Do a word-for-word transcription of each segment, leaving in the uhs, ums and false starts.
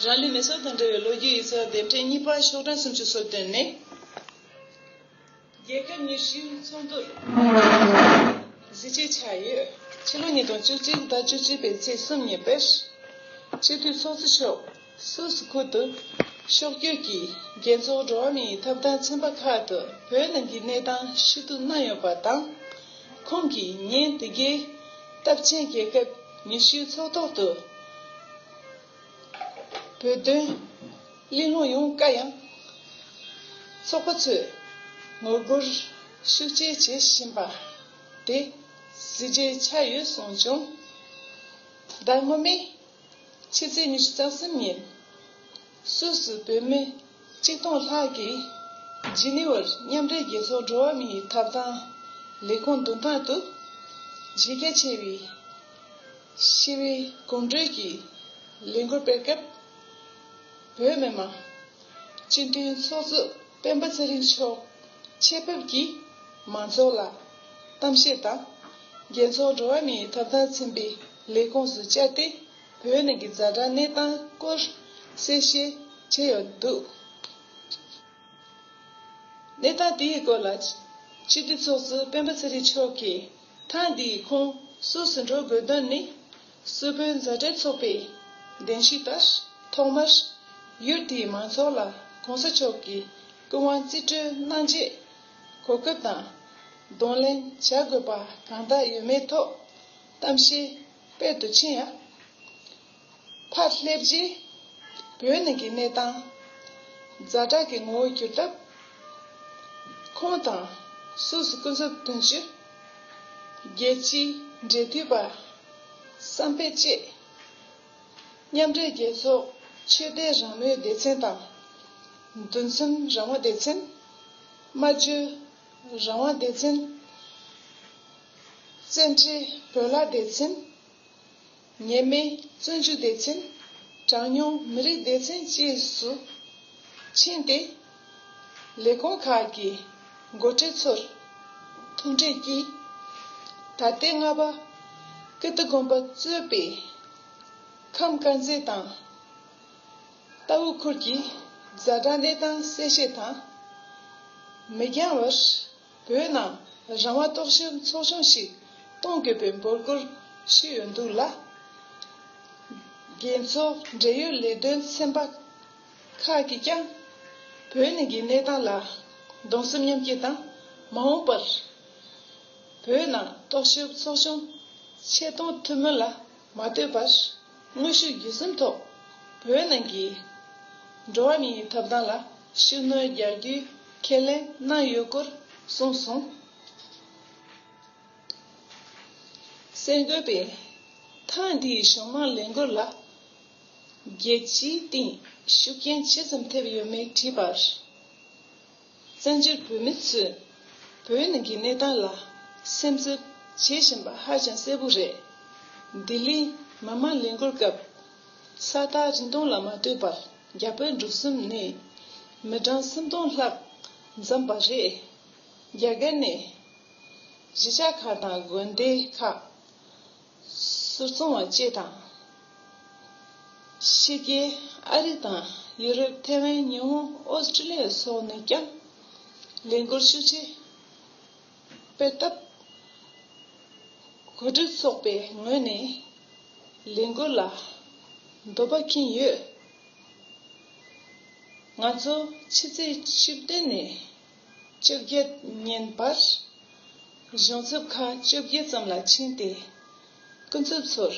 རང་ལུས་མེ་སྲེག་དང་འབྲེལ་བའི་ལོ་རྒྱུས་ཡིག་ཚགས་དེབ་ཕྲེང་གཉིས་པ་ཤོག་གྲངས་སུམ་ཅུ་སོ་བདུན་ནས། རྒྱལ་ཁབ་ཉི་ཤུའི་ཚོགས་འདུར་གཟི་བརྗིད་ཆགས་ཡོད། ཕྱི་ལོ་ཉིས་སྟོང་བཅུ་གཅིག་ཟླ་བཅུ་གཅིག་པའི་ཚེས་གསུམ་ཉིན་པར། སྤྱི་འཐུས་ཚོགས་གཙོ་མཆོག་སུད་སི་ཁུལ་དུ་ཕྱོགས་བསྐྱོད་ཀྱིས་རྒྱལ་ཚོགས་འགྲོ་བ་མིའི་ཐོབ་ཐང་ཚན་པ་ཁག་ཏུ་བོད་ནང་གི་གནས་སྟངས་ཞུ་གཏུག་གནང་ཡོད་པ་དང་། ཁོང་གིས་ཉིན་དེ་གའི་སྟབས་ཆེན་རྒྱལ་ཁབ་ཉི་ཤུའི་ཚོགས་ཐོག་ཏུ། བོད་དོན་གླེང་སློང་ཡོང་དཀའ་ཡང་། ཚོགས་པ་ཚོས་ངོ་རྒོལ་ཤུགས་ཆེ་བྱེད་བཞིན་པ་དེ་གཟི་བརྗིད་ཆགས་ཡོད་གསུངས་བྱུང་། ཟླ་སྔོན་མའི་ཕྱི་ཚེས་ཉི་ཤུ་རྩ་གསུམ་ཉིན། སུད་སི་བོད་མི་གཅིག་སྟོང་ལྷག་གིས་ཇི་ནི་ཝར་མཉམ་འབྲེལ་རྒྱལ་ཚོགས་འགྲོ་བ་མིའི་ཐོབ་ཐང་ལས་ཁུངས་མདུན་ཐང་དུ་གཞི་རྒྱ་ཆེ་བའི་ཞི་བའི་གོམ་བགྲོད་ཀྱི་ལས་འགུལ་སྤེལ་སྐབས། བོད་མི་མང་སྤྱི་འཐུས་ཚོགས་གཙོ་སྤེན་པ་ཚེ་རིང་མཆོག་ཆེད་ཕེབས་ཀྱིས་མང་ཚོགས་ལ་གཏམ་བཤད་དང་། རྒྱལ་ཚོགས་འགྲོ་བ་མིའི་ཐོབ་ཐང་ཚན་པའི་ལས་ཁུངས་སུ་བཅར་ཏེ། བོད་ནང་གི་ཛ་དྲག་གནས་སྟངས་སྐོར་གསལ་བཤད་བྱས་ཡོད་འདུག་གནས་སྟངས་དེའི་སྐོར་ལ། སྤྱི་འཐུས་ཚོགས་གཙོ་སྤེན་པ་ཚེ་རིང་མཆོག་གིས། ཐེངས་འདིའི་ཁོང་སུད་སི་འགྲོ་དགོས་དོན་ནི། སུད་བོད་མཛའ་འབྲེལ་ཚོགས་པའི་གདན་ཞུ་ལྟར། ཐོག་མར་ཡུལ་དེའི་མང་ཚོགས་ལ་གོང་ས་མཆོག་གི་སྐུ་དབང་རྩིས་སྤྲོད་གནང་རྗེས། གོ་སྐབས་དང་གདོང་ལེན་བྱ་དགོས་པ་གང་དག་ཡོད་མེད་ཐོག་གཏམ་བཤད་སྤེལ་དུ་ཕྱིན་ཡང་། ཕར་སླེབས་རྗེས་བོད་ནང་གི་གནས་སྟངས་ཛ་དྲག་གི་ངོ་བོར་གྱུར་སྟབས། ཁོང་དང་སུད་སི་སྐུ་ཚབ་དོན་གཅོད། རྒྱལ་སྤྱིའི་འབྲེལ་མཐུད་པ། བསམ་འཕེལ་བཅས། མཉམ་འབྲེལ་རྒྱལ་ཚོགས་ཆོས་དད་རང་མོས་སྡེ་ཚན་དང་། འདུ་འཛོམས་རང་དབང་སྡེ་ཚན། སྨྲ་བརྗོད་རང་དབང་སྡེ་ཚན། བཙན་ཁྲིད་བོད་ལྷ་སྡེ་ཚན། ཉེས་མེད་བཙོན་འཇུག་སྡེ་ཚན། གྲངས་ཉུང་མི་རིགས་སྡེ་ཚན་བཅས་སུ་ཕྱིན་ཏེ། ལས་ཁུངས་ཁག་གི་འགོ་ཁྲིད་ཚོར་ཐུག་འཕྲད་ཀྱིས། ད་ལྟའི་རྔ་པ་ཀིརྟི་དགོན་པ་གཙོས་པའི་ཁམས་དཀར་མཛེས་དང་རྟའུ་ཁུལ་གྱི་ཛ་དྲག་གནས་སྟངས་གསལ་བཤད་དང་། མི་འགྱངས་བར་བོད་ནང་རང་དབང་རྟོག་ཞིབ་ཚོགས་ཆུང་ཞིག་གཏོང་དགོས་པའི་འབོད་སྐུལ་ཞུས་ཡོད་འདུག་ལ། རྒྱལ་ཚོགས་འབྲེལ་ཡོད་ལས་དོན་ཚན་པ་ཁག་གིས་ཀྱང་བོད་ནང་གི་གནས་སྟངས་ལ་གདུང་སེམས་མཉམ་སྐྱེད་དང་། མ་འོངས་པར་བོད་ནང་རྟོག་ཞིབ་ཚོགས་ཆུང་ཆེད་གཏོང་ཐུབ་མིན་ལ་མ་ལྟོས་པར། དངོས་ཤུགས་བརྒྱུད་གསུམ་ཐོག་བོད་ནང་གི་འགྲོ་བ་མིའི་ཐོབ་ཐང་ལ་ཤུགས་སྣོན་རྒྱག་རྒྱུའི་ཁས་ལེན་གནང་ཡོད་སྐོར་གསུངས་སོང་། གསར་འགོད་པས་ཐེངས་འདིའི་གཞུང་མང་ལས་འགུལ་ལ་རྒྱལ་སྤྱིའི་སྟེང་ཤུགས་རྐྱེན་ཇི་ཙམ་ཐེབས་ཡོད་མེད་དྲིས་པར། བཙན་བྱོལ་བོད་མི་ཚོས་བོད་ནང་གི་གནས་སྟངས་ལ་སེམས་འཚབ་བྱེད་བཞིན་པ་ཧ་ཅང་གསལ་པོ་རེད། ལྡི་ལིའི་མི་མང་ལས་འགུལ་སྐབས་ས་ཐག་རིང་ཐུང་ལ་མ་ལྟོས་པར་རྒྱ་བོད་འབྲུག་གསུམ་ནས་མི་གྲངས་སུམ་སྟོང་ལྷག་འཛོམས་པ་རེད། རྒྱ་གར་ནས་གཞིས་ཆགས་ཁག་དང་དགོན་སྡེ་ཁག་ཟུར་ཚོང་བ་བཅས་དང་། ཕྱི་རྒྱལ་ཨ་རི་དང་ཡུ་རོབ། ཐེ་ཝན། ཉི་ཧོང་། ཨོ་སི་ཀྲི་ལི་ཡ་སོགས་ནས་ཀྱང་ལས་འགུལ་ཤུགས་ཆེ་སྤེལ་སྟབས། གོ་སྒྲིག་ཚོགས་པའི་ངོས་ནས་ལས་འགུལ་ལ་འདོད་པ་ཁེངས་ཡོད། ང་ཚོ་ཕྱི་ཚེས་བཅུ་བདུན་ནས་བཅོ་བརྒྱད་ཉིན་བར་གཞུང་ཚབ་ཁག་བཅོ་བརྒྱད་ཙམ་ལ་ཕྱིན་ཏེ། སྐུ་ཚབ་ཚོར་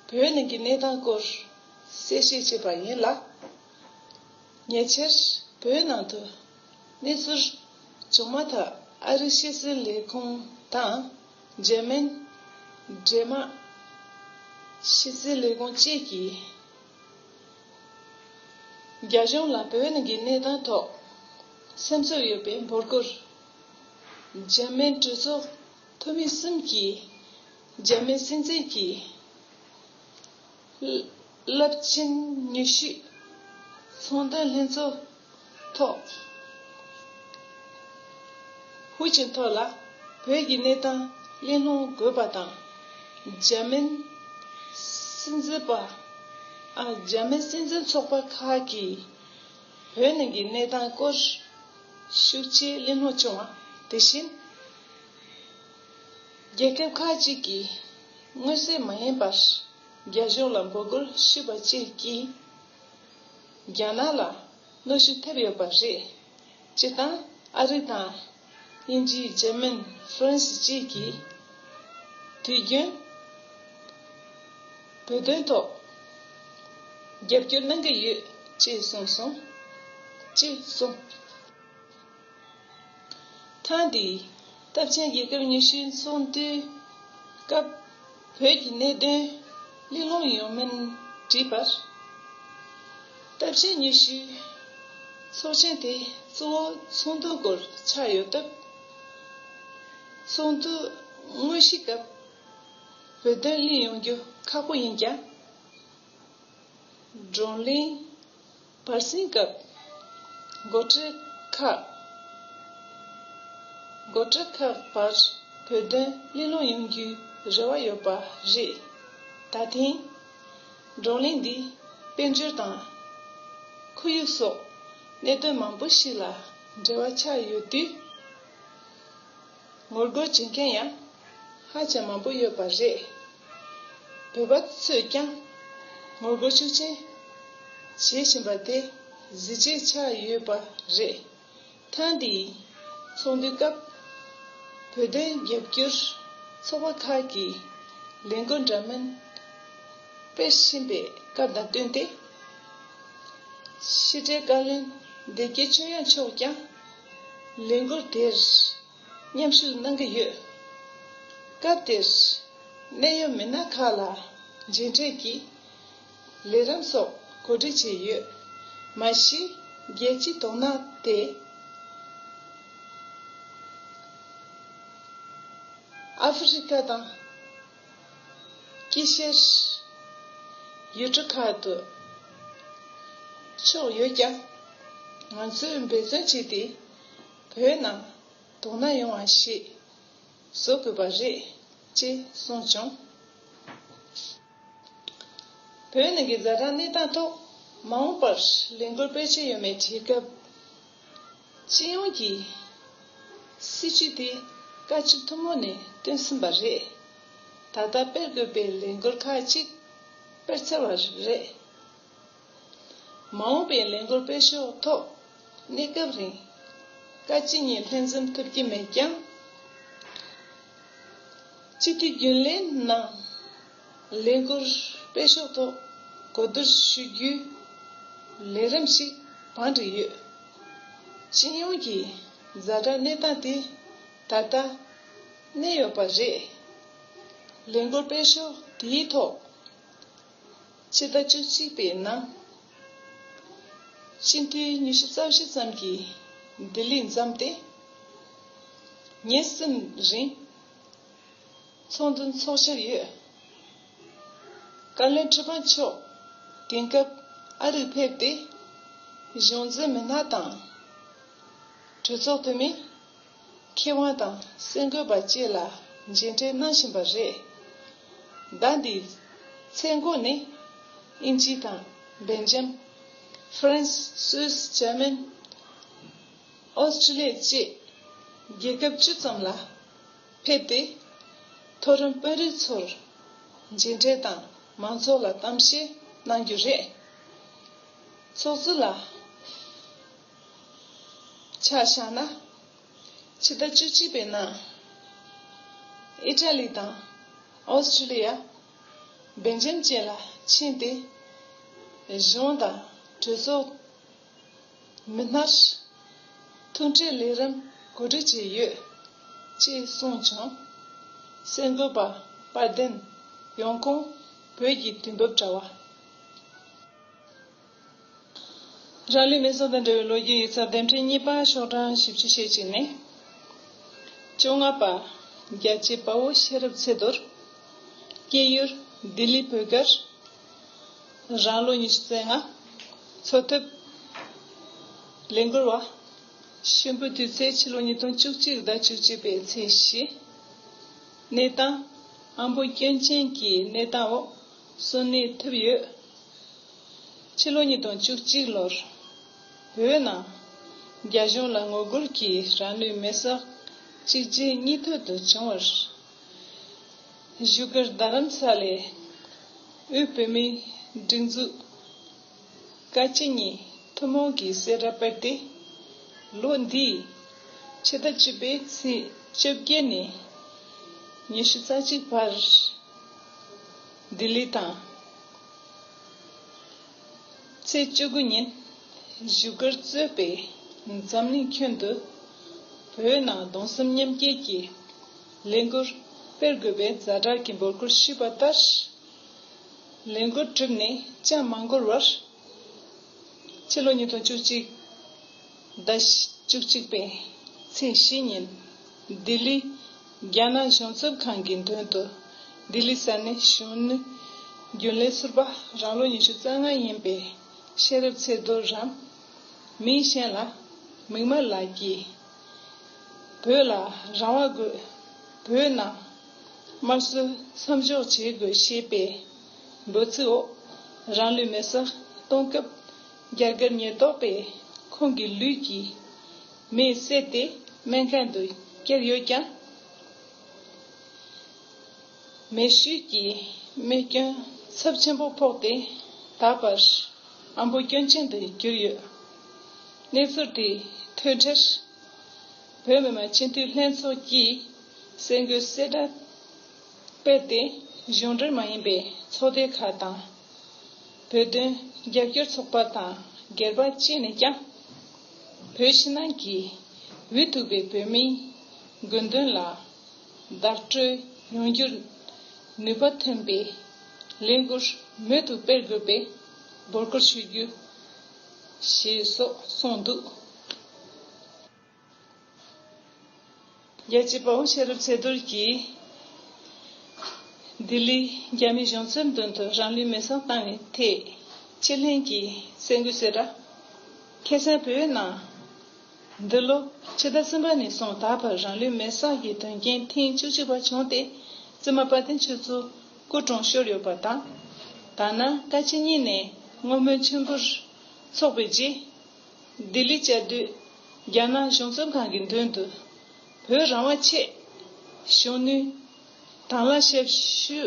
བོད་ནང་གི་གནས་སྟངས་སྐོར་གསལ་བཤད་བྱས་པ་ཡིན་ལ། ཉེ་ཆར་བོད་ནང་དུ་གནས་ཚུལ་བྱུང་མ་ཐག་ཨ་རིའི་ཕྱི་སྲིད་ལས་ཁུངས་དང་འཇར་མན་འབྲེལ་མ་ཕྱི་སྲིད་ལས་ཁུངས་བཅས་ཀྱིས། རྒྱ་གཞུང་ལ་བོད་ནང་གི་གནས་སྟངས་ཐོག་སེམས་འཚབ་ཡོད་པའི་འབོད་སྐུལ། འཇར་མན་གྲོས་ཚོགས་འཐུས་མི་གསུམ་གྱིས་འཇར་མན་སྲིད་འཛིན་གྱི་རླབས་ཆེན་ཉི་ཤུའི་ཚོང་དོན་ལྷན་ཚོགས་ཐོག་ཧུའུ་ཅིན་ཐའོ་ལ་བོད་ཀྱི་གནས་སྟངས་གླེང་སློང་དགོས་པ་དང་། འཇར་མན་སྲིད་འཛིན་པ་ ཨ། འཇར་མན་སྲིད་འཛིན་ཚོགས་པ་ཁག་གིས་བོད་ནང་གི་གནས་སྟངས་སྐོར་ཤུགས་ཆེ་གླེང་སློང་བྱུང་བ་དེ་བཞིན། རྒྱལ་ཁབ་ཁག་ཅིག་གིས་མངོན་གསལ་མ་ཡིན་པར་རྒྱ་གཞུང་ལ་འབོད་སྐུལ་ཞུས་པ་བཅས་ཀྱིས། རྒྱ་ནག་ལ་གནོན་ཤུགས་ཐེབས་ཡོད་པ་རེད། སྤྱིར་བཏང་ཨ་རི་དང་། དབྱིན་ཇི། འཇར་མན། ཧྥ་རན་སི་བཅས་ཀྱིས་དུས་རྒྱུན་བོད་དོན་ཐོག་རྒྱབ་སྐྱོར་གནང་གི་ཡོད་ཅེས་གསུངས་སོང་། ཅེས་གསུངས། ཐེངས་འདིའི་སྟབས་ཆེན་རྒྱལ་ཁབ་ཉི་ཤུའི་ཚོགས་འདུའི་སྐབས་བོད་ཀྱི་གནད་དོན་གླེང་སློང་ཡོང་མིན་དྲིས་པར། སྟབས་ཆེན་ཉི་ཤུའི་ཚོགས་ཆེན་དེ་གཙོ་བོ་ཚོགས་འདུའི་སྐོར་ཆགས་ཡོད་སྟབས། ཚོགས་འདུ་དངོས་གཞིའི་སྐབས་བོད་དོན་གླེང་ཡོང་རྒྱུ་ཁག་པོ་ཡིན་ཀྱང་། བགྲོ་གླེང་བར་གསེང་སྐབས་འགོ་ཁྲིད་ཁག་འགོ་ཁྲིད་ཁག་བར་བོད་དོན་གླེང་སློང་ཡོང་རྒྱུའི་རེ་བ་ཡོད་པ་རེད། ད་ཐེངས་བགྲོ་གླེང་འདི་དཔལ་འབྱོར་དང་ཁོར་ཡུག་སོགས་གནད་དོན་མང་པོ་ཞིག་ལ་འབྲེལ་བ་ཆགས་ཡོད་དུས། ངོ་རྒོལ་བྱེད་མཁན་ཡང་ཧ་ཅང་མང་པོ་ཡོད་པ་རེད། བོད་པ་ཚོས་ཀྱང་ངོ་རྒོལ་ཤུགས་ཆེན་བྱེད་བཞིན་པ་དེ་གཟི་བརྗིད་ཆགས་ཡོད་པ་རེད། ཐེངས་འདིའི་ཚོགས་འདུའི་སྐབས་བོད་དོན་རྒྱབ་སྐྱོར་ཚོགས་པ་ཁག་གིས་ལས་འགུལ་འདྲ་མིན་སྤེལ་བཞིན་པའི་སྐབས་དང་བསྟུན་ཏེ། ཕྱི་དྲིལ་བཀའ་བློན་བདེ་སྐྱིད་ཆོས་དབྱངས་མཆོག་ཀྱང་ལས་འགུལ་དེར་མཉམ་ཞུགས་གནང་གི་ཡོད། སྐབས་དེར་གནད་ཡོད་མི་སྣ་ཁག་ལ་མཇལ་འཕྲད་ཀྱིས་ལས་རིམ་སོགས་གོ་སྒྲིག་བྱས་ཡོད། མ་གཞི་རྒྱལ་སྤྱིའི་དོ་སྣང་དེ་ཨ་ཧྥེ་རི་ཁ་དང་དཀྱིལ་ཤར་ཡུལ་གྲུ་ཁག་ཏུ་ཕྱོགས་ཡོད་ཀྱང་། ང་ཚོས་འབད་བརྩོན་བྱས་ཏེ་བོད་ནང་དོ་སྣང་ཡོང་བ་ཞིག་བཟོ་དགོས་པ་རེད་ཅེས་གསུངས་བྱུང་། བོད་ནང་གི་ཛ་དྲག་གནས་སྟངས་ཐོག་མ་འོངས་པར་ལས་འགུལ་སྤེལ་འཆར་ཡོད་མེད་དྲིས་སྐབས། སྤྱི་ཡོངས་ཀྱི་སྲིད་བྱུས་དེ་བཀའ་ཁྲི་ཐུན་མོང་ནས་བཏོན་ཟིན་པ་རེད། ད་ལྟ་སྤེལ་དགོས་པའི་ལས་འགུལ་ཁག་ཅིག་སྤེལ་ཚར་བ་རེད། མ་འོངས་པའི་ལས་འགུལ་སྤེལ་ཕྱོགས་ཐོག་གནས་སྐབས་རིང་བཀའ་སྤྱི་གཉིས་ལྷན་འཛོམས་ཐུབ་ཀྱི་མེད་ཀྱང་། སྤྱི་འཐུས་རྒྱུན་ལས་ནང་ལས་འགུལ་སྤེལ་ཕྱོགས་ཐོག་གོ་བསྡུར་ཞུ་རྒྱུའི་ལས་རིམ་ཞིག་བང་བསྒྲིགས་ཡོད། སྤྱི་ཡོངས་ཀྱི་ཛ་དྲག་གནས་སྟངས་དེ་ད་ལྟ་གནས་ཡོད་པ་རེད། ལས་འགུལ་སྤེལ་ཕྱོགས་དེའི་ཐོག་ཕྱི་ཟླ་བཅུ་གཅིག་པའི་ནང་སྤྱི་འཐུས་ཉི་ཤུ་རྩ་བཞི་ཙམ་གྱིས་ལྡི་ལིར་འཛོམས་ཏེ། ཉིན་གསུམ་རིང་ཚོགས་འདུ་འཚོགས་འཆར་ཡོད། བཀའ་བློན་ཁྲི་པ་མཆོག་དེང་སྐབས་ཨ་རིར་ཕེབས་ཏེ། གཞུང་འཛིན་མི་སྣ་དང་། གྲོས་ཚོགས་འཐུས་མི། མཁས་དབང་དང་གསར་འགོད་པ་བཅས་ལ་མཇལ་འཕྲད་གནང་བཞིན་པ་རེད། ཟླ་འདིའི་ཚེས་འགོ་ནས་དབྱིན་ཇི་དང་སྦེལ་ཇམ། ཧྥ་རན་སི། སུད་སི། འཇར་མན། ཨོ་སི་ཀྲི་ལི་ཡ་བཅས་རྒྱལ་ཁབ་བཅུ་ཙམ་ལ་ཕེབས་ཏེ། མཐོ་རིམ་དཔོན་རིགས་ཚོར་མཇལ་འཕྲད་དང་མང་ཚོགས་ལ་གཏམ་བཤད་གནང་རྒྱུ་རེད། ཚོགས་གཙོ་ལ་ཆ་བཞག་ན། ཕྱི་ཟླ་བཅུ་གཅིག་པའི་ནང་ཨི་ཊ་ལི་དང་ཨོ་སི་ཀྲི་ལི་ཡ། སྦེལ་ཇམ་བཅས་ལ་ཕྱིན་ཏེ། གཞུང་དང་གྲོས་ཚོགས་མི་སྣར་ཐུག་འཕྲད་ལས་རིམ་གོ་སྒྲིག་བྱས་ཡོད་ཅེས་གསུངས་བྱུང་། གསར་འགོད་པ་དཔལ་ལྡན་ཡོང་ཁུངས། བོད་ཀྱི་དུས་བབ་དྲ་བ། རང་ལུས་མེ་སྲེག་དང་འབྲེལ་བའི་ལོ་རྒྱུས་ཡིག་ཚགས་དེབ་ཕྲེང་གཉིས་པ། ཤོག་གྲངས་བཞི་བཅུ་ཞེ་གཅིག་ནས། བཅོ་ལྔ་པ། རྒྱལ་གཅེས་དཔའ་བོ་ཤེས་རབ་ཚེ་རྡོར། སྐྱེས་ཡུལ་ལྡི་ལི་བོད་སྒར། རང་ལོ་ཉི་ཤུ་རྩ་ལྔ། འཚོ་ཐབས་ལས་འགུལ་བ། གཤིན་པོའི་དུས་ཚོད་ཕྱི་ལོ་ཉིས་སྟོང་བཅུ་གཅིག་དང་བཅུ་གཅིག་པའི་ཚེས་བཞི། གནས་སྟངས། དབང་པོ་སྐྱོན་ཅན་གྱི་གནས་སྟངས་འོག་གསོ་གནས་ཐུབ་ཡོད། ཕྱི་ལོ་ཉིས་སྟོང་བཅུ་གཅིག་ལོར་བོད་ནང་རྒྱ་གཞུང་ལ་ངོ་རྒོལ་གྱིས་རང་ལུས་མེར་སྲེག་གཅིག་རྗེས་གཉིས་མཐུད་དུ་བྱུང་བར། བཞུགས་སྒར་རྡ་རམ་ས་ལའི་དབུས་བོད་མིའི་སྒྲིག་འཛུགས་ཀ་ཅི་གཉིས་ཐུན་མོང་གིས་གསལ་བསྒྲགས་སྤེལ་ཏེ། ལོ་འདིའི་ཕྱི་ཟླ་བཅུ་པའི་ཚེས་བཅོ་བརྒྱད་ནས་ཉི་ཤུ་རྩ་གཅིག་བར། ལྡི་ལི་དང་ཚེས་བཅུ་དགུ་ཉིན་བཞུགས་སྒར་གཙོས་པའི་འཛམ་གླིང་ཁྱོན་དུ་བོད་ནང་གདུང་སེམས་མཉམ་སྐྱེད་ཀྱི་ལས་འགུལ་སྤེལ་དགོས་པའི་ཛ་དྲག་གི་འབོད་སྐུལ་ཞུས་པ་ལྟར། ལས་འགུལ་གྲུབ་ནས་ཅང་མ་འགོར་བར། ཕྱི་ལོ་ཉིས་སྟོང་བཅུ་གཅིག་ཟླ་བཅུ་གཅིག་པའི་ཚེས་བཞི་ཉིན་ལྡི་ལི་རྒྱ་ནག་གཞུང་ཚབ་ཁང་གི་མདུན་དུ་ལྡི་ལི་ས་གནས་གཞོན་ནུ་རྒྱུན་ལས་ཟུར་པ་རང་ལོ་ཉི་ཤུ་རྩ་ལྔ་ཡིན་པའི་ཤེས་རབ་ཚེ་རྡོར་རམ་མིང་གཞན་ལ་མིག་དམར་ལགས་ཀྱིས། བོད་ལ་རང་དབང་དགོས། བོད་ནང་དམར་གསོད་མཚམས་འཇོག་བྱེད་དགོས་ཞེས་པའི་འབོད་ཚིག་འོག་རང་ལུས་མེར་སྲེག་གཏོང་སྐབས་རྒྱ་གར་ཉེན་རྟོག་པས་ཁོང་གི་ལུས་ཀྱི་མེ་བསད་དེ་སྨན་ཁང་དུ་བསྐྱལ་ཡོད་ཀྱང་། མེ་ཤུགས་ཀྱིས་རྨས་སྐྱོན་ཚབས་ཆེན་པོ་ཕོག་སྟེ་ད་བར་ཨ་འབོ་སྐྱོན་ཅན་དུ་གྱུར་ཡོད། གནས་ཚུལ་དེ་ཐོས་འཕྲལ། བོད་མི་མང་སྤྱི་འཐུས་ལྷན་ཚོགས་ཀྱིས་གསར་འགོད་གསལ་བསྒྲགས་སྤེལ་ཏེ། གཞུང་འབྲེལ་མ་ཡིན་པའི་ཚོགས་སྡེ་ཁག་དང་། བོད་དོན་རྒྱབ་སྐྱོར་ཚོགས་པ་དང་སྒེར་པ་བཅས་ནས་ཀྱང་། བོད་ཕྱི་ནང་གི་འུ་ཐུག་པའི་བོད་མིའི་དགོས་འདུན་ལ་བདག་སྤྲོད་ཡོང་རྒྱུར་ནུས་པ་ཐོན་པའི་ལས་འགུལ་མུ་མཐུད་སྤེལ་དགོས་པའི་འབོད་སྐུལ་ཞུ་རྒྱུ། ཞེས་སོགས་གསུངས་འདུག། རྒྱལ་གཅེས་དཔའ་བོ་ཤེས་རབ་ཚེ་རྡོར་གྱིས་ལྡི་ལིའི་རྒྱ་མི་གཞུང་ཚབ་མདུན་དུ་རང་ལུས་མེར་སྲེག་བཏང་བའི་ཐད་སྤྱི་ལྷན་གྱིས་གསར་འགོད་གསལ་བསྒྲགས། ཁ་སང་བོད་ནང་འདི་ལོ་ཕྱི་ཟླ་གསུམ་པ་ནས་བཟུང་ད་བར་རང་ལུས་མེར་སྲེག་གི་དོན་རྐྱེན་ཐེངས་བཅུ་གཅིག་པ་བྱུང་སྟེ། བཙུན་མ་དཔལ་ལྡན་ཆོས་མཚོ་སྐུ་གྲོངས་ཤོར་ཡོད་པ་དང་། ད་ནང་ཀ་ཆེན་གཉིས་ནས་བསྔོ་སྨོན་མཆོད་འབུལ་འཚོགས་པའི་རྗེས། ལྡི་ལི་བཅའ་སྡོད་རྒྱ་ནག་གཞུང་ཚབ་ཁང་གི་མདུན་དུ་བོད་རང་དབང་ཆེད་གཞོན་ནུའི་དྭང་བླངས་ཞབས་ཞུ་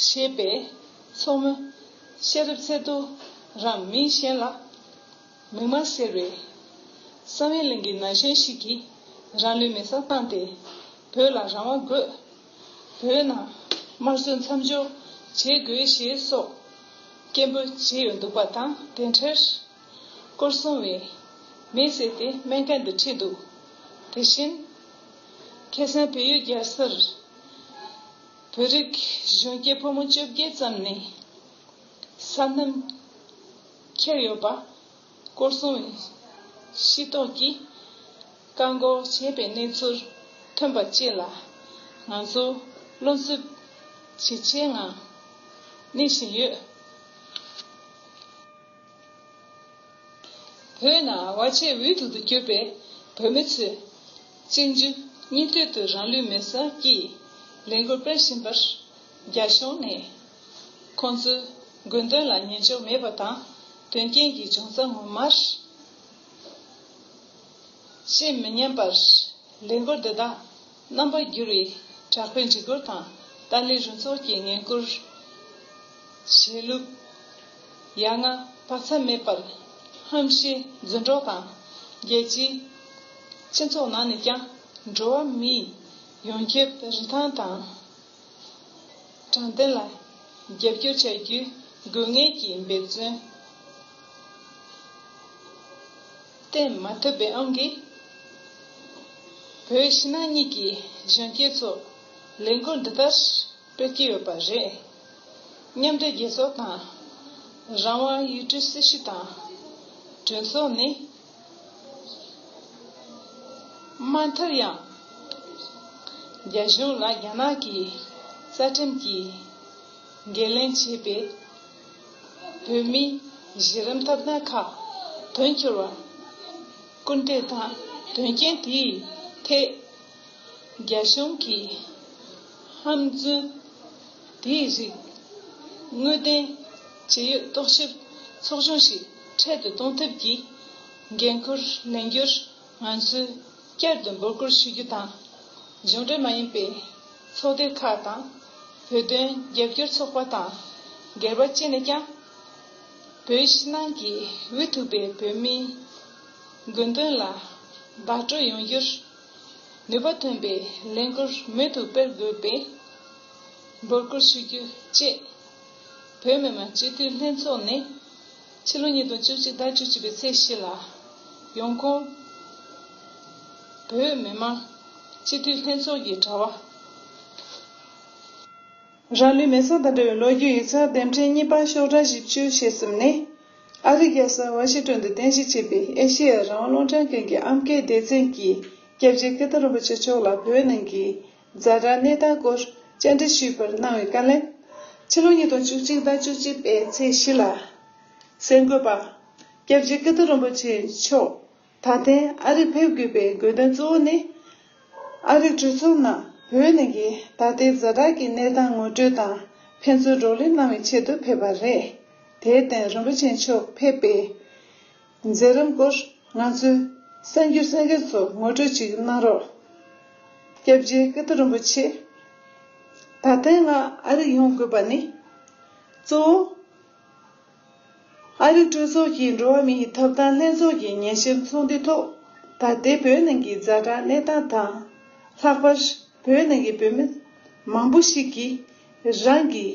ཞེས་པའི་ཚོགས་མི་ཤེས་རབ་ཚེ་རྡོར་རམ་མིང་གཞན་ལ་མིག་དམར་ཟེར་བའི་བསམ་ཡས་གླིང་གི་ན་གཞོན་ཞིག་གིས་རང་ལུས་མེར་སྲེག་བཏང་སྟེ། བོད་ལ་རང་དབང་དགོས། བོད་ནང་དམར་གསོད་མཚམས་འཇོག་བྱེད་དགོས་ཞེས་སོགས་སྐད་འབོད་བྱས་ཡོད་འདུག་པ་དང་། དེ་འཕྲལ་སྐོར་སྲུང་བས་མེ་བསད་དེ་སྨན་ཁང་དུ་ཁྲིད་འདུག། དེ་བཞིན་ཁ་སང་བལ་ཡུལ་རྒྱལ་སར་བོད་རིགས་གཞོན་སྐྱེས་ཕོ་མོ་བཅོ་བརྒྱད་ཙམ་ནས་སྲན་མནར་ཁྱེར་ཡོད་པ། སྐོར་སྲུང་བས་ཤེས་རྟོགས་ཀྱིས་བཀག་འགོག་བྱས་པའི་གནས་ཚུལ་ཐོན་པ་བཅས་ལ་ང་ཚོ་བློ་འཚབ་ཇེ་ཆེའི་ངང་གནས་བཞིན་ཡོད། བོད་ནང་བར་ཆད་འུ་ཐུག་ཏུ་གྱུར་པའི་བོད་མི་ཚོས་གཅིག་མཇུག་གཉིས་མཐུད་དུ་རང་ལུས་མེར་སྲེག་གི་ལས་འགུལ་སྤེལ་བཞིན་པར། རྒྱ་གཞུང་ནས་ཁོང་ཚོའི་དགོས་འདུན་ལ་ཉན་འཇོག་མེད་པ་དང་། དོན་རྐྱེན་གྱི་འབྱུང་རྩ་ངོ་མར་ཤེས་མི་ཉན་པར། ལས་འགུལ་འདི་དག་རྣམ་པ་འགྱུར་བའི་དྲག་པོའི་འཇིགས་སྐུལ་དང་ཏཱ་ལའི་རུ་ཚོགས་ཀྱི་ངན་སྐུལ་བྱེད་ལུགས་ཡ་ང་བག་ཚ་མེད་པར་ཧམ་བཤད་རྫུན་སྒྲོག་དང་། རྒྱལ་སྤྱིའི་སྤྱི་ཚོགས་ནང་ནས་ཀྱང་འགྲོ་བ་མིའི་ཡོངས་ཁྱབ་རིན་ཐང་དང་། དྲང་བདེན་ལ་རྒྱབ་སྐྱོར་བྱ་རྒྱུའི་དགོས་ངེས་ཀྱི་འབད་བརྩོན་བསྟན་མ་ཐུབ་པའི་དབང་གིས། བོད་ཕྱི་ནང་གཉིས་ཀྱི་གཞོན་སྐྱེས་ཚོ་ལས་འགུལ་འདི་ལྟར་སྤེལ་གྱི་ཡོད་པ་རེད། མཉམ་འབྲེལ་རྒྱལ་ཚོགས་དང་། རང་དབང་ཡུལ་གྲུའི་སྲི་ཞུ་དང་། གྲོས་ཚོགས་ནི། མ་མཐར་ཡང་། རྒྱ་གཞུང་ལ་རྒྱ་ནག་གི་རྩ་ཁྲིམས་ཀྱིས་འགན་ལེན་བྱས་པའི་བོད་མིའི་གཞི་རིམ་ཐོབ་ཐང་ཁག་དོན་འཁྱོལ་བར་སྐུལ་འདེད་དང་། དོན་རྐྱེན་དེའི་ཐད་རྒྱ་གཞུང་གིས་ཧམ་རྫུན་དེའི་རིགས་དངོས་བདེན་ ཇི་ཡོད་རྟོག་ཞིབ་ཚོགས་ཆུང་ཞིག་འཕྲལ་དུ་གཏོང་ཐབས་ཀྱི་འགན་ཁུར་ལེན་རྒྱུར་ང་ཚོས་བསྐྱར་དུ་འབོད་སྐུལ་ཞུ་རྒྱུ་དང་། གཞུང་འབྲེལ་མ་ཡིན་པའི་ཚོགས་སྡེ་ཁག་དང་། བོད་དོན་རྒྱབ་སྐྱོར་ཚོགས་པ་དང་སྒེར་པ་བཅས་ནས་ཀྱང་། བོད་ཕྱི་ནང་གི་འུ་ཐུག་པའི་བོད་མིའི་དགོས་འདུན་ལ་བརྡ་སྤྲོད་ཡོང་རྒྱུར་ནུས་པ་ཐོན་པའི་ལས་འགུལ་མུ་མཐུད་སྤེལ་དགོས་པའི་འབོད་སྐུལ་ཞུ་རྒྱུ་བཅས། བོད་མི་མང་སྤྱི་འཐུས་ལྷན་ཚོགས་ནས་ཕྱི་ལོ་ཉིས་སྟོང་བཅུ་གཅིག་ཟླ་བཅུ་གཅིག་པའི་ཚེས་བཞི་ལ་ཡོང་ཁུངས། བོད་མི་མང་སྤྱི་འཐུས་ལྷན་ཚོགས་ཀྱི་དྲ་བ། རང་ལུས་མེ་སྲེག་དང་འབྲེལ་བའི་ལོ་རྒྱུས་ཡིག་ཚགས་དེབ་ཕྲེང་གཉིས་པ་ཤོག་གྲངས་བཞི་བཅུ་ཞེས་གསུམ་ནི། ཨ་རིའི་རྒྱལ་ས་ཝ་ཤིང་ཏོན་དུ་རྟེན་གཞི་བྱས་པའི་ཨེ་ཤེ་ཡ་རང་དབང་རླུང་འཕྲིན་ཁང་གི་ཨམ་སྐད་སྡེ་ཚན་གྱིས་སྐྱབས་རྗེ་ཀིརྟི་རིན་པོ་ཆེ་མཆོག་ལ་བོད་ནང་གི་ཛ་དྲག་གནས་སྟངས་སྐོར་བཅར་འདྲི་ཞུས་པར་གནང་བའི་བཀའ་ལན། ཕྱི་ལོ་ཉིས་སྟོང་བཅུ་གཅིག་ཟླ་བཅུ་གཅིག་པའི་ཚེས་བཞི་ལ། གསར་འགོད་པ། སྐྱབས་རྗེ་ཀིརྟི་རིན་པོ་ཆེ་མཆོག་ད་ཐེངས་ཨ་རི་ཕེབས་དགོས་པའི་དགོས་དོན་གཙོ་བོ་ནི། ཨ་རིའི་གྲོས་ཚོགས་ནང་བོད་ནང་གི་ད་ལྟའི་ཛ་དྲག་གི་གནས་སྟངས་ངོ་སྤྲོད་དང་ཕན་ཚུན་བགྲོ་གླེང་གནང་བའི་ཆེད་དུ་ཕེབས་པ་རེད། དེར་བརྟེན་རིན་པོ་ཆེ་མཆོག་ཕེབས་པའི་མཛད་རིམ་སྐོར་ང་ཚོའི་གསར་འགྱུར་གསན་མཁན་ཚོར་ངོ་སྤྲོད་ཅིག་གནང་རོགས། སྐྱབས་རྗེ་ཀིརྟི་རིན་པོ་ཆེ། ད་ཐེངས་ང་ཨ་རི་ཡོང་དགོས་པ་ནི། གཙོ་བོ། ཨ་རིའི་གྲོས་ཚོགས་ཀྱི་འགྲོ་བ་མིའི་ཐོབ་ཐང་ལྷན་ཚོགས་ཀྱི་ཉན་ཞིབ་ཚོགས་འདུའི་ཐོག་ད་ལྟའི་བོད་ནང་གི་ཛ་དྲག་གནས་སྟངས་དང་། ལྷག་པར་བོད་ནང་གི་བོད་མི་མང་པོ་ཞིག་གིས་རང་གི་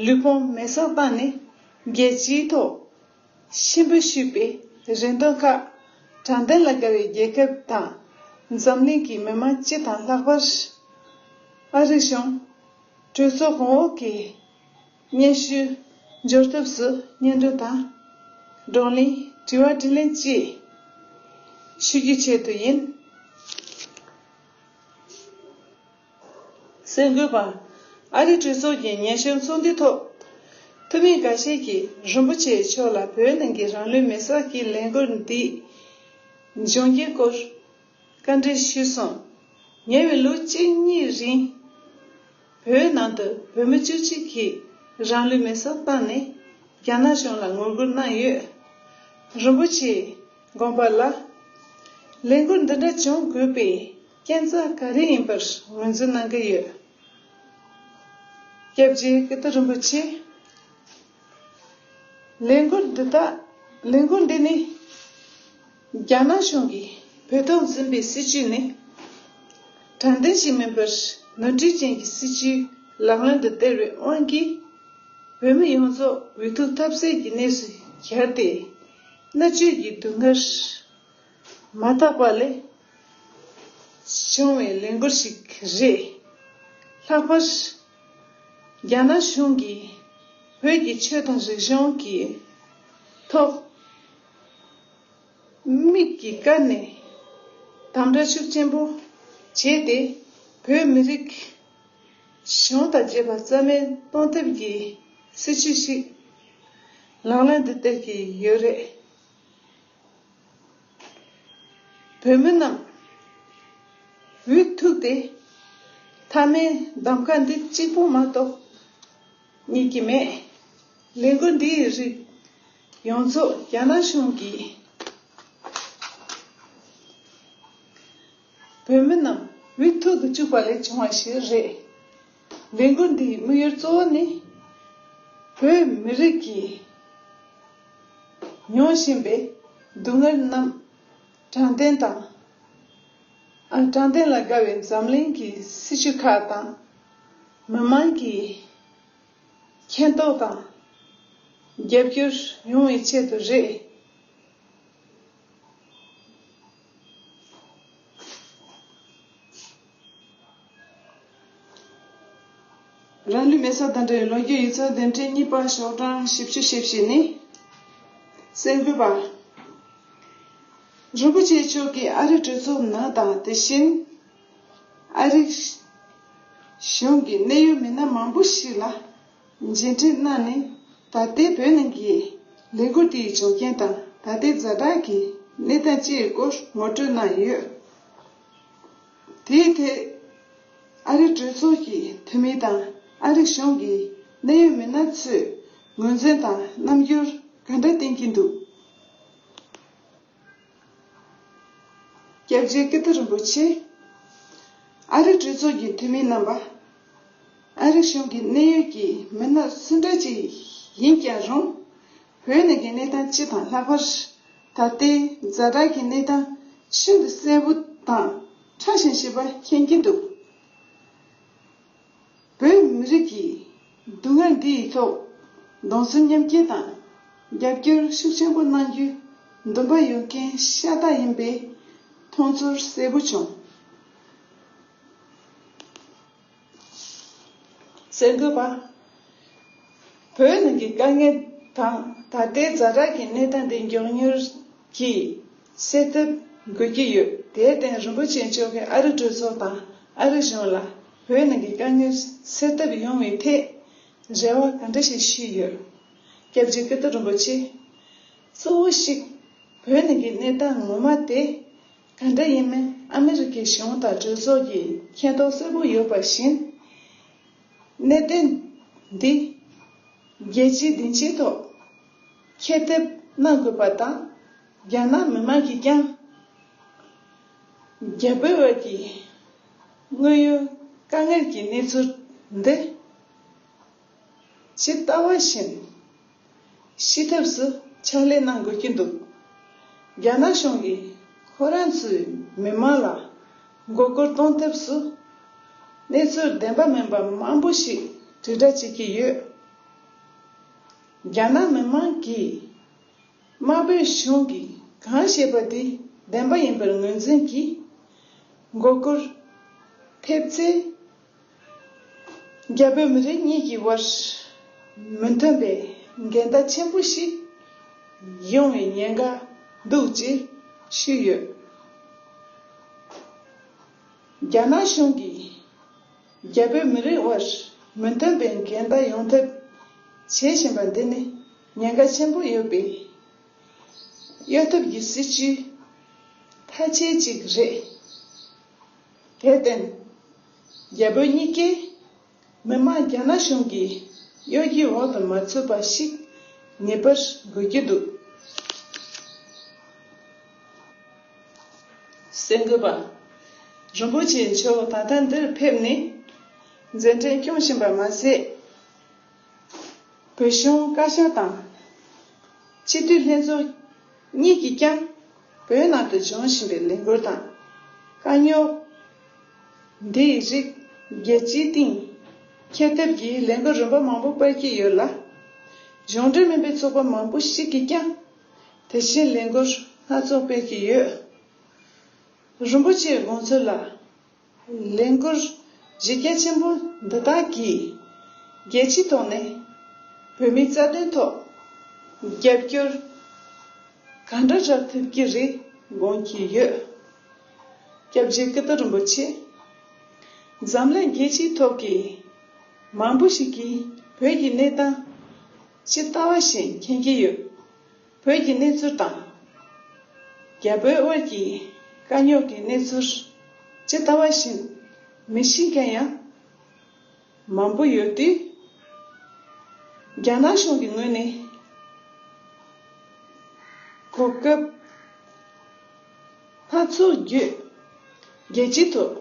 ལུས་ཕུང་མེ་སྲེག་བཏང་ནས་རྒྱལ་སྤྱིའི་ཐོག་གཤིན་པོ་ཞུས་པའི་རེ་འདུན་ཁག་དྲང་བདེན་ལ་དགའ་བའི་རྒྱལ་ཁབ་དང་འཛམ་གླིང་གི་མི་མང་སྤྱི་དང་ལྷག་པར་ཨ་རིའི་གཞུང་། གྲོས་ཚོགས་གོང་འོག་གི་སྙན་ཞུ་འབྱོར་ཐབས་སུ་སྙན་སྒྲོན་དང་། བགྲོ་གླེང་། དྲི་བ་དྲིས་ལན་བཅས་ཞུ་རྒྱུའི་ཆེད་དུ་ཡིན། གསར་འགོད་པ། ཨ་རིའི་གྲོས་ཚོགས་ཀྱི་ཉན་ཞིབ་ཚོགས་འདུའི་ཐོག་འཐུས་མི་འགའ་ཤས་ཀྱིས་རིན་པོ་ཆེ་མཆོག་ལ་བོད་ནང་གི་རང་ལུས་མེ་སྲེག་གི་ལས་འགུལ་འདི་འབྱུང་རྐྱེན་སྐོར་བཀའ་འདྲི་ཞུས་སོང་། ཉེ་བའི་ལོ་གཅིག་གཉིས་རིང་། བོད་ནང་དུ་བོད་མི་བཅུ་གཅིག་གིས་རང་ལུས་མེ་སྲེག་བཏང་ནས་རྒྱ་ནག་གཞུང་ལ་ངོ་རྒོལ་གནང་ཡོད། རིན་པོ་ཆེ་དགོངས་པ་ལ། ལས་འགུལ་འདི་འདྲ་བྱུང་དགོས་པའི་རྐྱེན་རྩ་ག་རེ་ཡིན་པར་ངོས་འཛིན་གནང་གི་ཡོད། སྐྱབས་རྗེ་ཀིརྟི་རིན་པོ་ཆེ། ལས་འགུལ་འདི་དག་ལས་འགུལ་འདི་ནི། རྒྱ་ནག་གཞུང་གིས་བོད་ཐོག་འཛིན་པའི་སྲིད་བྱུས་ནི། དྲང་བདེན་ཞིག་མིན་པར་ནོར་འཁྲུལ་ཅན་གྱི་སྲིད་བྱུས་ལག་ལེན་དུ་བསྟར་བའི་དབང་གིས། བོད་མི་ཡོངས་རྫོགས་འུ་ཐུག་ཐབས་ཟད་ཀྱི་གནས་སུ་གྱར་ཏེ། མནར་གཅོད་ཀྱི་སྡུག་བསྔལ་མ་དག་པ་ལས་བྱུང་བའི་ལས་འགུལ་ཞིག་རེད། ལྷག་པར། རྒྱ་ནག་གཞུང་གིས་བོད་ཀྱི་ཆོས་དང་རིག་གཞུང་གི་ཐོག་མིག་གིས་བཀར་ནས་དམ་དྲག་ཤུགས་ཆེན་པོ་བྱས་ཏེ། བོད་མི་རིགས་གཞུང་དང་བཅས་པ་རྩ་མེད་གཏོང་ཐབས་ཀྱི་སྲིད་བྱུས་ཤིག་ལག་ལེན་དུ་བསྟར་གྱི་ཡོད་རེད། བོད་མི་རྣམས་འུ་ཐུག་སྟེ། མཐའ་མའི་གདམ་ག་འདི་གཅིག་པོ་མ་གཏོགས་རྙེད་ཀྱི་མེད། ལས་འགུལ་འདིའི་རིགས་ཡོངས་རྫོགས་རྒྱ་ནག་གཞུང་གིས། བོད་མི་རྣམས་འུ་ཐུག་ཏུ་བཅུག་པ་ལས་བྱུང་བ་ཞིག་རེད། ལས་འགུལ་འདིའི་དམིགས་ཡུལ་གཙོ་བོ་ནི། བོད་མི་རིགས་ཀྱིས་མྱོང་བཞིན་པའི་སྡུག་བསྔལ་རྣམས་དྲང་བདེན་དང་། ཨ། དྲང་བདེན་ལ་དགའ་བའི་འཛམ་གླིང་གི་སྲིད་བྱུས་ཁག་དང་། མི་མང་གིས་མཁྱེན་རྟོགས་དང་རྒྱབ་སྐྱོར་ཡོང་བའི་ཆེད་དུ་རེད། རང་ལུས་མེ་སྲེག་དང་འབྲེལ་བའི་ལོ་རྒྱུས་ཡིག་ཚགས་དེབ་ཕྲེང་གཉིས་པ་ཤོག་གྲངས་བཞི་བཅུ་ཞེ་བཞི་ནི། གསར་འགོད་པ། རིན་པོ་ཆེ་མཆོག་གིས་ཨ་རིའི་གྲོས་ཚོགས་ནང་དང་དེ་བཞིན། ཨ་རིའི་གཞུང་གི་གནད་ཡོད་མི་སྣ་མང་པོ་ཞིག་ལ་མཇལ་འཕྲད་གནང་ནས། ད་ལྟའི་བོད་ནང་གི་ལས་འགུལ་དེའི་བྱུང་རྐྱེན་དང་། ད་ལྟའི་ཛ་དྲག་གི་གནས་སྟངས་སྤྱིའི་སྐོར་ངོ་སྤྲོད་གནང་ཡོད། དེའི་ཐད། ཨ་རིའི་གྲོས་ཚོགས་ཀྱི་འཐུས་མི་དང་ཨ་རིའི་གཞུང་གི་གནད་ཡོད་མི་སྣ་ཚོས། ངོས་འཛིན་དང་རྣམ་འགྱུར་ག་འདྲ་བསྟན་གྱིན་འདུག་སྐྱབས་རྗེ་ཀིརྟི་རིན་པོ་ཆེ། ཨ་རི་གྲོས་ཚོགས་ཀྱི་འཐུས་མི་རྣམ་པ། ཨ་རི་གཞུང་གི་གནད་ཡོད་ཀྱི་མི་སྣ་སུ་འདྲ་ཅིག་ཡིན་ཀྱང་རུང་། བོད་ནང་གི་གནས་སྟངས་སྤྱི་དང་ལྷག་པར། ད་ལྟའི་ཛ་དྲག་གི་གནས་སྟངས་ཤིན་ཏུ་གསལ་པོ་དང་ཕྲ་ཞིང་ཞིབ་པ་མཁྱེན་གྱིན་འདུག་བོད་མི་རིགས་ཀྱི་སྡུག་བསྔལ་འདི་ཡི་ཐོག་གདུང་སེམས་མཉམ་སྐྱེད་དང་རྒྱབ་སྐྱོར་ཤུགས་ཆེན་པོ་གནང་རྒྱུའི་འདུན་པ་ཡོད་མཁན་ཤ་སྟག་ཡིན་པའི་མཐོང་ཚུལ་གསལ་པོ་བྱུང་། གསར་འགོད་པ། བོད་ནང་གི་དཀའ་ངལ་དང་ད་ལྟའི་ཛ་དྲག་གི་གནས་སྟངས་འདི་མགྱོགས་མྱུར་གྱིས་སེལ་ཐབས་དགོས་ཀྱི་ཡོད། དེར་བརྟེན་རིན་པོ་ཆེ་མཆོག་གིས་ཨ་རི་གྲོས་ཚོགས་དང་ཨ་རི་གཞུང་ལ་བོད་ནང་གི་དཀའ་ངལ་སེལ་ཐབས་ཡོང་བའི་ཐད་རེ་བ་ག་འདྲ་ཞིག་ཞུས་ཡོད། སྐྱབས་རྗེ་ཀིརྟི་རིན་པོ་ཆེ། གཙོ་བོ་ཞིག་བོད་ནང་གི་གནས་སྟངས་ངོ་མ་དེ་ག་འདྲ་ཡིན་མིན་ཨ་མི་རི་ཀའི་གཞུང་དང་གྲོས་ཚོགས་ཀྱིས་མཁྱེན་རྟོགས་གསལ་པོ་ཡོད་པ་བཞིན། གནད་དོན་འདི་རྒྱལ་སྤྱིའི་སྡིངས་ཆའི་ཐོག་ཁྱབ་གདལ་གནང་དགོས་པ་དང་། རྒྱ་ནག་མི་མང་གིས་ཀྱང་རྒྱ་བོད་བར་གྱི་དངོས་ཡོད་དཀའ་ངལ་གྱི་གནས་ཚུལ་འདི་ཇི་ལྟ་བ་བཞིན་ཤེས་ཐབས་སུ་ཕྱག་ལས་གནང་དགོས་ཀྱི་འདུག་རྒྱ་ནག་གཞུང་གིས་ཁོ་རང་ཚོའི་མི་མང་ལ་མགོ་སྐོར་གཏོང་ཐབས་སུ་གནས་ཚུལ་བདེན་པ་མིན་པ་མང་པོ་ཞིག་དྲིལ་བསྒྲགས་བྱེད་ཀྱི་ཡོད། རྒྱ་ནག་མི་མང་གིས་དམར་པོའི་གཞུང་གིས་གང་བཤད་པ་དེ་བདེན་པ་ཡིན་པར་ངོས་འཛིན་གྱིས་མགོ་སྐོར་ཐེབས་ཚེ། རྒྱ་བོད་མི་རིགས་གཉིས་ཀྱི་དབར་མི་མཐུན་པའི་འགལ་ཟླ་ཆེན་པོ་ཞིག་ཡོང་བའི་ཉེན་ཁ་འདུག་ཅེས་ཞུས་ཡོད། རྒྱ་ནག་གཞུང་གིས་རྒྱ་བོད་མི་རིགས་དབར་མི་མཐུན་པའི་འགལ་ཟླ་ཡོང་ཐབས་བྱེད་བཞིན་པ་འདི་ནི་ཉེན་ཁ་ཆེན་པོ་ཡོད་པའི་གཡོ་ཐབས་ཀྱི་སྲིད་བྱུས་མཐའ་ཆད་ཅིག་རེད། དེར་བརྟེན། རྒྱ་བོད་གཉིས་ཀས་མི་དམངས་རྒྱ་ནག་གཞུང་གི་གཡོ་སྒྱུའི་འོག་ཏུ་མ་ཚུད་པ་ཞིག་ངེས་པར་དགོས་ཀྱི་འདུག་གསར་འགོད་པ། རིན་པོ་ཆེ་མཆོག་ད་ལྟ་འདིར་ཕེབས་ནས་མཛད་འཕྲིན་སྐྱོང་བཞིན་པ་མ་ཟད། བོད་གཞུང་བཀའ་ཤག་དང་། སྤྱི་འཐུས་ལྷན་ཚོགས་གཉིས་ཀྱིས་ཀྱང་བོད་ནང་དུ་འབྱུང་བཞིན་པའི་ལས་འགུལ་དང་། དཀའ་རྙོག་འདིའི་རིགས་རྒྱལ་སྤྱིའི་སྟེང་ཁྱབ་ཐབས་ཀྱི་ལས་འགུལ་རིམ་པ་མང་པོ་སྤེལ་གྱི་ཡོད་ལ། གཞུང་འབྲེལ་མིན་པའི་ཚོགས་པ་མང་པོ་ཞིག་གིས་ཀྱང་དེ་བཞིན་ལས་འགུལ་སྣ་ཚོགས་སྤེལ་གྱི་ཡོད། རིན་པོ་ཆེའི་དགོངས་ཚུལ་ལ། ལས་འགུལ་གཞི་རྒྱ་ཆེན་པོ་འདི་དག་གིས་རྒྱལ་སྤྱིའི་ཐོག་ནས་བོད་མིའི་རྩ་དོན་ཐོག་རྒྱབ་སྐྱོར་གང་འདྲ་རག་ཐུབ་ཀྱི་རེད་དགོངས་ཀྱི་ཡོད། སྐྱབས་རྗེ་ཀིརྟི་རིན་པོ་ཆེ། འཛམ་གླིང་རྒྱལ་སྤྱིའི་ཐོག་གི་མང་པོ་ཞིག་གིས་བོད་ཀྱི་གནས་སྟངས་ཇི་ལྟ་བ་བཞིན་མཁྱེན་གྱི་ཡོད། བོད་ཀྱི་གནས་ཚུལ་དང་། རྒྱ་བོད་དབར་གྱི་དཀའ་རྙོག་གི་གནས་ཚུལ་ཇི་ལྟ་བ་བཞིན་མི་ཤེས་མཁན་ཡང་མང་པོ་ཡོད་དུས། རྒྱ་ནག་གཞུང་གི་ངོས་ནས་གོ་སྐབས་སྣ་ཚོགས་བརྒྱུད་རྒྱལ་སྤྱིའི་ཐོག་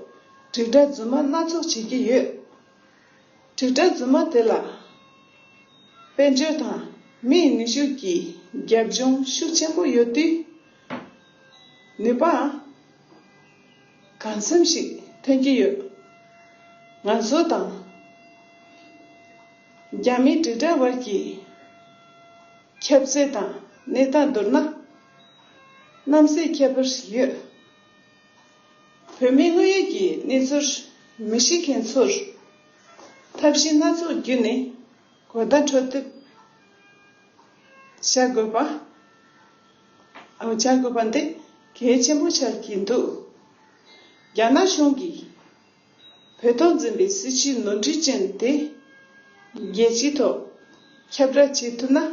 དྲིལ་བསྒྲགས་རྫུན་མ་སྣ་ཚོགས་བྱེད་ཀྱི་ཡོད། དྲིལ་བསྒྲགས་རྫུན་མ་དེ་ལ་དཔལ་འབྱོར་དང་མིའི་ནུས་ཤུགས་ཀྱི་རྒྱབ་ལྗོངས་ཤུགས་ཆེན་པོ་ཡོད་དུས། ནུས་པའང་གང་འཚམ་ཞིག་ཐོན་གྱི་ཡོད། ང་ཚོ་དང་རྒྱ་མིའི་དྲིལ་བསྒྲགས་བར་གྱི་ཁྱབ་ཚད་དང་གནས་སྟངས་བསྡུར་ན། གནམ་ས་ཁྱད་པར་ཡོད། བོད་མིའི་དངོས་ཡོད་ཀྱི་གནས་ཚུལ་མི་ཤེས་མཁན་ཚོར་ཐབས་ཤེས་སྣ་ཚོགས་བརྒྱུད་ནས་གོ་བརྡ་འཕྲོད་ཐབས། བྱ་དགོས་པ། ཨོ། བྱ་དགོས་པ་འདི་གལ་ཆེན་པོ་ཆགས་ཀྱི་འདུག་རྒྱ་ནག་གཞུང་གིས་བོད་ཐོག་འཛིན་པའི་སྲིད་བྱུས་ནོར་འཁྲུལ་ཅན་དེ་རྒྱལ་སྤྱིའི་ཐོག་ཁྱབ་བསྒྲགས་བྱེད་ཐུབ་ན།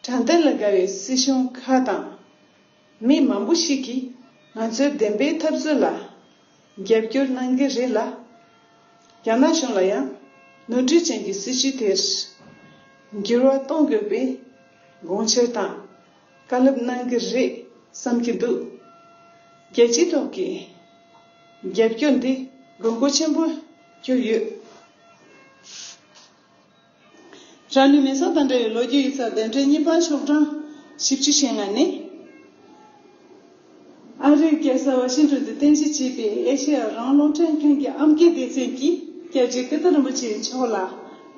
དྲང་བདེན་ལ་དགའ་བའི་སྲིད་གཞུང་ཁག་དང་མི་མང་པོ་ཞིག་གིས་ང་ཚོའི་བདེན་པའི་འཐབ་རྩོད་ལ་རྒྱབ་སྐྱོར་གནང་གི་རེད་ལ། རྒྱ་ནག་གཞུང་ལ་ཡང་ནོར་འཁྲུལ་ཅན་གྱི་སྲིད་བྱུས་དེར་ འགྱུར་བ་གཏོང་དགོས་པའི་དགོངས་འཆར་དང་བཀའ་སློབ་གནང་གི་རེད་བསམ་གྱི་འདུག་རྒྱལ་སྤྱིའི་ཐོག་གི་རྒྱབ་སྐྱོར་འདི་དགོས་མཁོ་ཆེན་པོ་གྱུར་ཡོད། རང་ལུས་མེ་སྲེག་དང་འབྲེལ་བའི་ལོ་རྒྱུས་ཡིག་ཚགས་དེབ་ཕྲེང་གཉིས་པ་ཤོག་གྲངས་བཞི་བཅུ་ཞེ་ལྔ་ནི། ཨ་རིའི་རྒྱལ་ས་ཝ་ཤིང་ཏོན་དུ་རྟེན་གཞི་བྱས་པའི་ཨེ་ཤེ་ཡ་རང་དབང་རླུང་འཕྲིན་ཁང་གི་ཨམ་སྐད་སྡེ་ཚན་གྱིས་སྐྱབས་རྗེ་ཀིརྟི་རིན་པོ་ཆེ་མཆོག་ལ་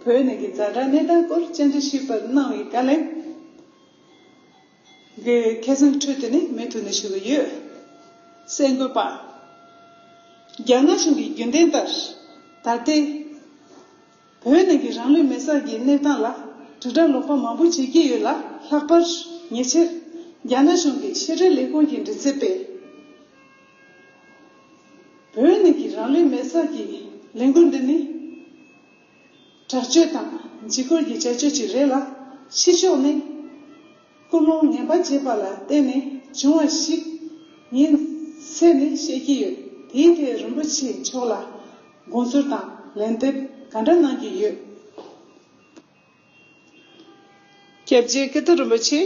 བོད་ནང་གི་ཛ་དྲག་གནས་སྟངས་སྐོར་བཅར་འདྲི་ཞུས་པར་གནང་བའི་བཀའ་ལན་གྱི་ཁ་སང་འཕྲོས་ཏེ་ནི་མུ་མཐུད་ནས་ཞུ་གི་ཡོད། གསར་འགོད་པ། རྒྱ་ནག་གཞུང་གི་རྒྱུན་ལྡན་ལྟར་ད་ལྟའི་བོད་ནང་གི་རང་ལུས་མེ་སྲེག་གི་གནས་སྟངས་ལ་དྲིལ་བསྒྲགས་ལོག་པ་མང་པོ་བྱེད་ཀྱི་ཡོད་ལ། ལྷག་པར་ཉེ་ཆར་རྒྱ་ནག་གཞུང་གི་ཕྱི་དྲིལ་ལས་ཁུངས་ཀྱི་མགྲིན་ཚབ་པས། བོད་ནང་གི་རང་ལུས་མེ་སྲེག་གི་ལས་འགུལ་འདི་ནི་དྲག་སྤྱོད་དང་འཇིགས་སྐུལ་གྱི་བྱ་སྤྱོད་ཅིག་རེད་ལ། ཕྱི་ཕྱོགས་ནས་སྐུལ་སློང་ངན་པ་བྱས་པ་ལ་བརྟེན་ནས་བྱུང་བ་ཞིག་ཡིན་ཟེར་ནས་བཤད་ཀྱི་ཡོད། དེའི་ཐད་རིན་པོ་ཆེ་མཆོག་ལ་དགོངས་ཚུལ་དང་ལན་འདེབས་ག་འདྲ་གནང་གི་ཡོད། སྐྱབས་རྗེ་ཀིརྟི་རིན་པོ་ཆེ།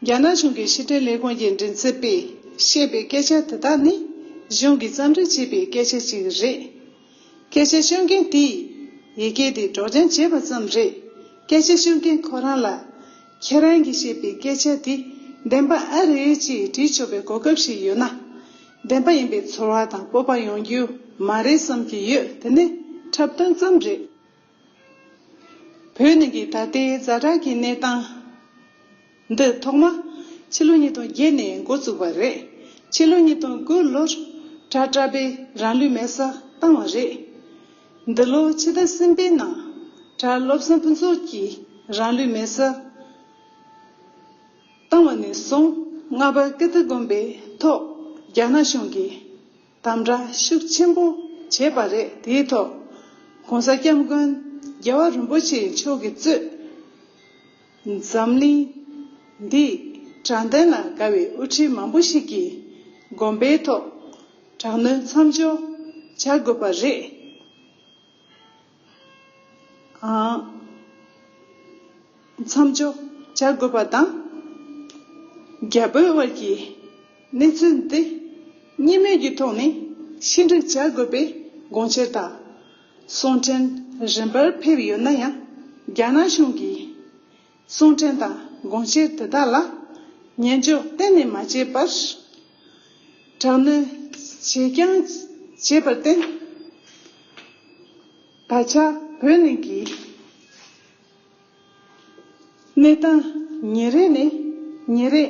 རྒྱ་ནག་གཞུང་གི་ཕྱི་དྲིལ་ལས་ཁུངས་ཀྱི་མགྲིན་ཚབ་པས་བཤད་པའི་སྐད་ཆ་དེ་དག་ནི་གཞུང་གིས་རྩོམ་སྒྲིག་བྱས་པའི་སྐད་ཆ་ཞིག་རེད། སྐད་ཆ་ཤོད་མཁན་དེས་ཡི་གེ་དེ་སྒྲོག་སྦྱང་བྱས་པ་ཙམ་རེད། སྐད་ཆ་ཤོད་མཁན་ཁོ་རང་ལ་ཁྱེད་རང་གིས་བཤད་པའི་སྐད་ཆ་དེ་བདེན་པ་ཨེ་རེད་ཅེས་དྲིས་ཆོག་པའི་གོ་སྐབས་ཤིག་ཡོད་ན། བདེན་པ་ཡིན་པའི་ཚོར་བ་དང་སྤོབས་པ་ཡོང་རྒྱུ་མ་རེད་བསམ་གྱི་ཡོད། དེ་ནི་འཁྲབ་སྟོན་ཙམ་རེད། བོད་ནང་གི་ད་ལྟའི་ཛ་དྲག་གི་གནས་སྟངས་འདི་ཐོག་མ་ཕྱི་ལོ་ཉིས་སྟོང་བརྒྱད་ནས་འགོ་བཙུགས་པ་རེད། ཕྱི་ལོ་ཉིས་སྟོང་དགུ་ལོར་གྲྭ་གྲྭ་པས་རང་ལུས་མེ་སྲེག་བཏང་བ་རེད། འདི་ལོ་ཕྱི་ཟླ་གསུམ་པའི་ནང་གྲྭ་བློ་བཟང་ཕུན་ཚོགས་ཀྱིས་རང་ལུས་མེ་སྲེག་བཏང་བ་ནས་བཟུང་རྔ་པ་ཀིརྟི་དགོན་པའི་ཐོག་རྒྱ་ནག་གཞུང་གིས་དམ་དྲག་ཤུགས་ཆེན་པོ་བྱས་པ་རེད། དེའི་ཐོག་༸གོང་ས་༸སྐྱབས་མགོན་རྒྱལ་བ་རིན་པོ་ཆེ་མཆོག་གིས་གཙོས་འཛམ་གླིང་འདིའི་དྲང་བདེན་ལ་དགའ་བའི་དབུ་ཁྲིད་མང་པོ་ཞིག་གིས་དགོན་པའི་ཐོག་དྲག་གནོན་མཚམས་འཇོག་བྱ་དགོས་པ་རེད། ཨང་། མཚམས་འཇོག་བྱ་དགོས་པ་དང་། རྒྱ་བོད་དབར་གྱི་གནས་ཚུལ་འདི་གཉིས་མོས་ཀྱི་ཐོག་ནས་ཕྱིར་འགྲིག་བྱ་དགོས་པའི་དགོངས་འཆར་དང་གསུང་འཕྲིན་རིམ་པར་ཕེབས་ཡོད་ན་ཡང་། རྒྱ་ནག་གཞུང་གིས་གསུང་འཕྲིན་དང་དགོངས་འཆར་དེ་དག་ལ་ཉན་འཇོག་གཏན་ནས་མ་བྱས་པར། དྲག་གནོན་བྱེད་རྐྱང་བྱས་པར་བརྟེན། ད་ཆ་བོད་ནང་གི་གནས་སྟངས་ཉིན་རེ་ནས་ཉིན་རེ་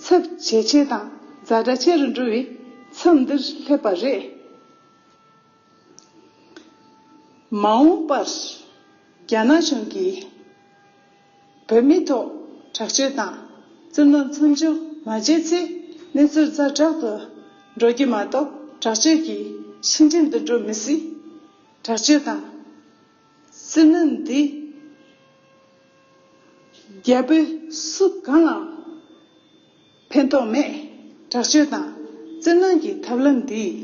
ཚབས་ཇེ་ཆེ་དང་ཛ་དྲག་ཆེ་རུ་འགྲོ་བའི་མཚམས་འདིར་སླེབས་པ་རེད། མ་འོངས་པར་རྒྱ་ནག་གཞུང་གིས་བོད་མིའི་ཐོག་དྲག་སྤྱོད་དང་བཙན་གནོན་མཚམས་འཇོག་མ་བྱས་ཚེ་གནས་ཚུལ་ཛ་དྲག་ཏུ་འགྲོ་རྒྱུ་མ་གཏོགས་དྲག་སྤྱོད་ཀྱི་ཕྱི་འགྲིམ་དུ་འགྲོ་མི་སྲིད། དྲག་སྤྱོད་དང་བཙན་གནོན་འདིས་རྒྱ་བོད་སུ་གང་ལའང་ཕན་ཐོགས་མེད། དྲག་སྤྱོད་དང་བཙན་གནོན་གྱི་ཐབས་ལམ་འདིས་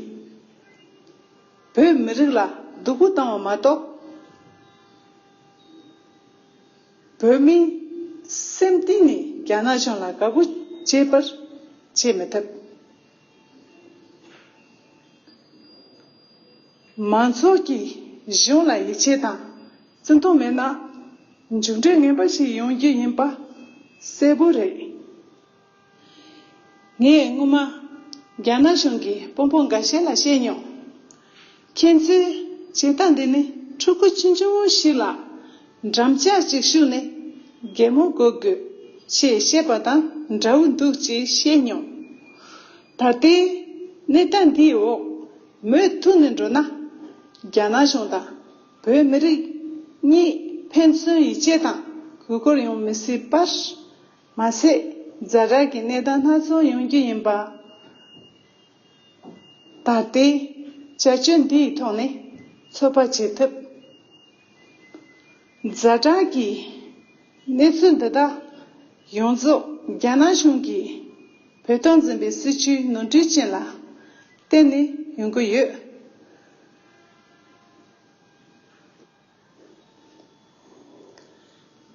བོད་མི་རིགས་ལ་སྡུག་པོ་བཏང་བ་མ་གཏོགས། བོད་མིའི་སེམས་གཏིང་ནས་རྒྱ་ནག་གཞུང་ལ་དགའ་པོ་བྱེད་པར་བྱེད་མི་ཐུབ། མང་ཚོགས་ཀྱིས་གཞུང་ལ་ཡིད་ཆེས་དང་བརྩི་མཐོང་མེད་ན། མཇུག་འབྲས་ངན་པ་ཞིག་ཡོང་རྒྱུ་ཡིན་པ་གསལ་པོ་རེད། ངས་སྔོན་མ་རྒྱ་ནག་གཞུང་གི་དཔོན་པོ་འགའ་ཤས་ལ་བཤད་མྱོང་། ཁྱེད་ཚོས་བྱེད་སྟངས་འདི་ནི་ཕྲུ་གུ་ཆུང་ཆུང་ཞིག་ལ་འགྲམ་ལྕག་ཅིག་གཞུས་ནས་གད་མོ་དགོད་དགོས་ཞེས་བཤད་པ་དང་འདྲ་བོ་འདུག་ཅེས་བཤད་མྱོང་། ད་ལྟའི་གནས་སྟངས་འདིའི་འོག་མུ་མཐུད་ནས་འགྲོ་ན། རྒྱ་ནག་གཞུང་དང་བོད་མི་རིགས་གཉིས་ཕན་ཚུན་ཡིད་ཆེས་དང་གུས་བཀུར་ཡོང་མི་སྲིད་པར། མ་ཟད་ཛ་དྲག་གི་གནས་སྟངས་སྣ་ཚོགས་ཡོང་རྒྱུ་ཡིན་པ། ད་ལྟའི་བྱ་སྤྱོད་འདིའི་ཐོག་ནས་ཚོད་དཔག་བྱེད་ཐུབ། ཛ་དྲག་གི་གནས་ཚུལ་འདི་དག་ཡོངས་རྫོགས་རྒྱ་ནག་གཞུང་གིས་བོད་ཐོག་འཛིན་པའི་སྲིད་བྱུས་ནོར་འཁྲུལ་ཅན་ལ་བརྟེན་ནས་ཡོང་གི་ཡོད།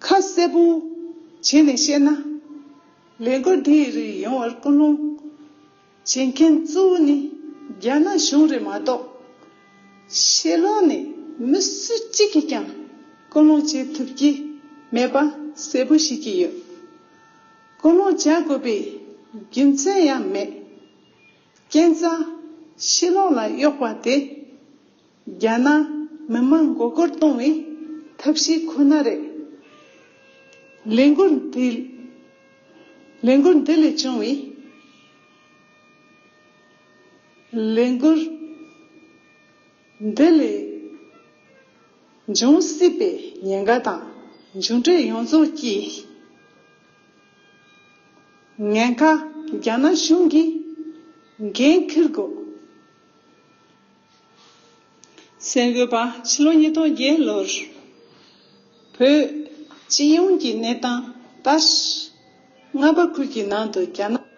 ཁ་ གསལ་པོ་བྱས་ནས་བཤད་ན། ལས་འགུལ་འདིའི་རིགས་ཡོང་བར་སྐུལ་སློང་བྱེད་མཁན་གཙོ་བོ་ནི་རྒྱ་ནག་གཞུང་རེད་མ་གཏོགས། ཕྱི་ལོགས་ནས་མི་སུ་གཅིག་གིས་ཀྱང་སྐུལ་སློང་བྱེད་ཐུབ་ཀྱི་མེད་པ་གསལ་པོ་ཤེས་ཀྱི་ཡོད། སྐུལ་སློང་བྱ་དགོས་པའི་རྒྱུ་མཚན་ཡང་མེད། རྐྱེན་རྩ་ཕྱི་ལོགས་ལ་གཡོགས་པ་དེ། རྒྱ་ནག་མི་མང་མགོ་སྐོར་གཏོང་བའི་ཐབས་ཤེས་ཁོ་ན་རེད། ལས་འགུལ་འདི། ལས་འགུལ་འདི་ལས་བྱུང་བའི། ལས་འགུལ་འདི་ལས་འབྱུང་སྲིད་པའི་ཉེན་ཁ་དང་མཇུག་འབྲས་ཡོངས་རྫོགས་ཀྱི་ཉེན་ཁ་རྒྱ་ནག་གཞུང་གིས་འགན་འཁུར་དགོས། གསར་འགོད་པ། ཕྱི་ལོ་ཉིས་སྟོང་བརྒྱད་ལོར་བོད་སྤྱི་ཡོངས་ཀྱི་གནས་སྟངས་ལྟར། རྔ་པ་ཁུལ་གྱི་ནང་དུ་རྒྱ་ནག་